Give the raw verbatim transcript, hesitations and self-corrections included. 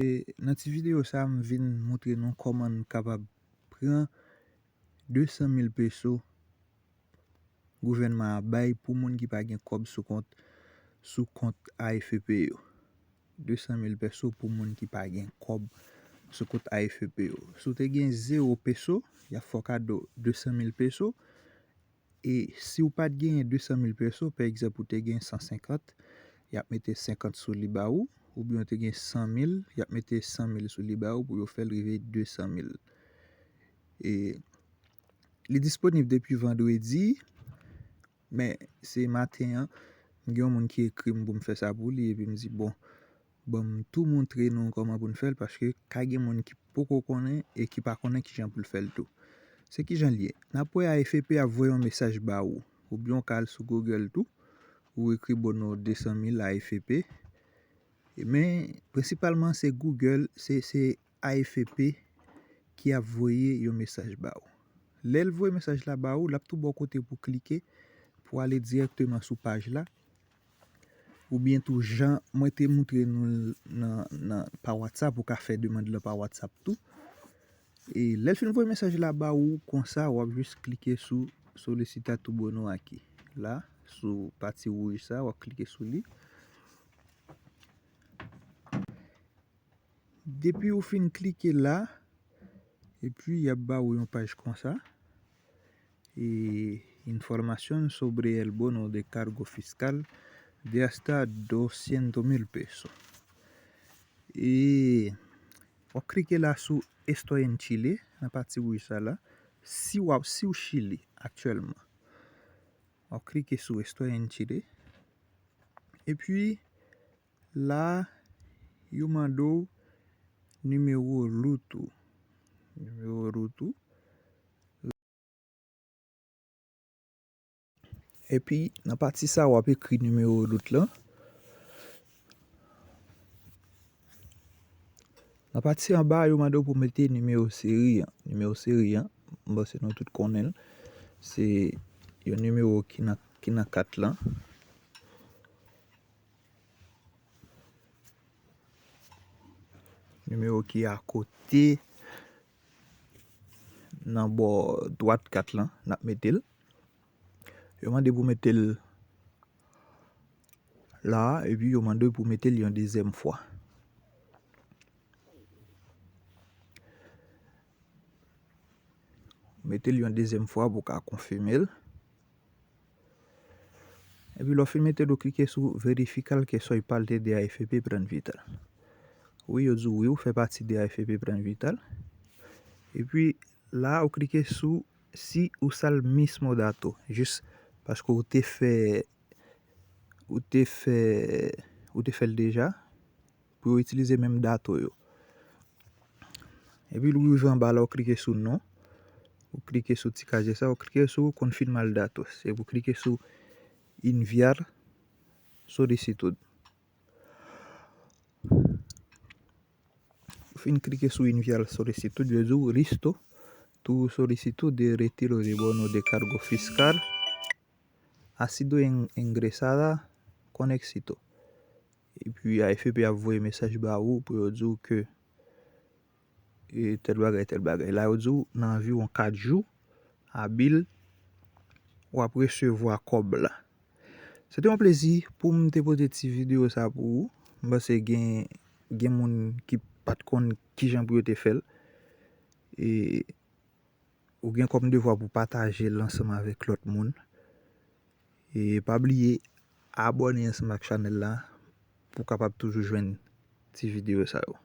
E nan ti videyo sa a, m vin montre nou kòman n kapab pran de san mil peso gouvènman an bay pou moun ki pa gen kòb sou kont, sou kont A F P yo. De san mil peso pou moun ki pa gen kòb sou kont A F P yo. Si w te gen zewo peso, y ap fè w kado de san mil peso. E si w pa t genyen de san mil peso, pa egzanp, ou te gen san senkant, y ap mete senkant sou li ba ou, oubyen w te gen san mil, y ap mete san mil sou li ba ou pou yo fè l rive de san mil. E li disponib depi vandredi, men se maten an, m gen yon moun ki ekri m pou m fè sa pou li, epi m di, bon, ban m tou montre nou kòman pou n fè l, paske ka gen moun ki poko konnen e ki pa konnen kijan pou l fè l tou. Se kijan l ye? N ap wè A F P ap voye yon mesaj ba ou, oubyen w ka al sou Google tou, ou ekri Bono de san mil A F P. Men, prensipalman, se Google, se, se A F P ki ap voye yon mesaj ba ou. Lè l voye mesaj la ba ou, l ap tou ba w kote pou klike, pou ale dirèkteman sou paj la. Oubyen tou, jan mwen te montre nou l nan, nan, pa WhatsApp, ou ka fè demann lan pa WhatsApp tou. E lè l fin voye mesaj la ba ou konsa, w ap jis klike sou Solicita tu bono aqui. La, sou pati wouj sa, w ap klike sou li. Depi ou fin klike la, epi y ap ba ou yon paj konsa. E, información sobre el bono de cargo fiscal de hasta doscientos mil pesos. E w ap klike la sou Estoy en Chile, nan pati wouj sa la. Si w ap, si w Chili aktyèlman, w ap klike sou Estoy en Chile. Epi, la, yo mande w nimewo root ou. Nimewo root ou. Epi, nan pati sa, w ap ekri nimewo root lan. Nan pati anba, yo mande w pou mete nimewo seri an. Nimewo seri an, m panse nou tout konnen l. Se yon nimewo ki nan, ki nan kat lan. Nimewo ki akote nan bò dwat kat lan, n ap mete l. Yo mande pou mete l la, epi yo mande pou mete l yon dezyèm fwa. Mete l yon dezyèm fwa pou w ka konfime l. Epi lè w fin mete l, ou klike sou verificar que soy parte de A F P Plan Vital. Wi, yo di w wi, ou fè pati de A F P Plan Vital. Epi la, ou klike sou si usa el mismo dato, jis paske ou te fè, ou te fè, ou te fè l deja, pou yo itilize menm dato yo. Epi lè w rive anba la, ou klike sou non. Ou klike sou ti kaje sa, ou klike sou confirmar datos. Epi ou klike sou enviar solicitud. Ou fin klike sou enviar solicitud, yo di w listo tu solicitud de retiro de bono de cargo fiscal ha sido en-, ingresada con éxito. Epi A F P ap voye mesaj ba ou pou yo di w ke, e, tèl bagay, tèl bagay. La, yo di w nan anviwon kat jou, abil, w ap resevwa kòb la. Se te yon plezi pou m te pote ti videyo sa pou ou. M panse gen, gen moun ki pa t konn kijan pou yo te fè l. E ou gen kòm devwa pou pataje l ansanm avèk lòt moun. E pa bliye abòne ansanm ak chanèl la pou w kapab toujou jwenn ti videyo sa yo.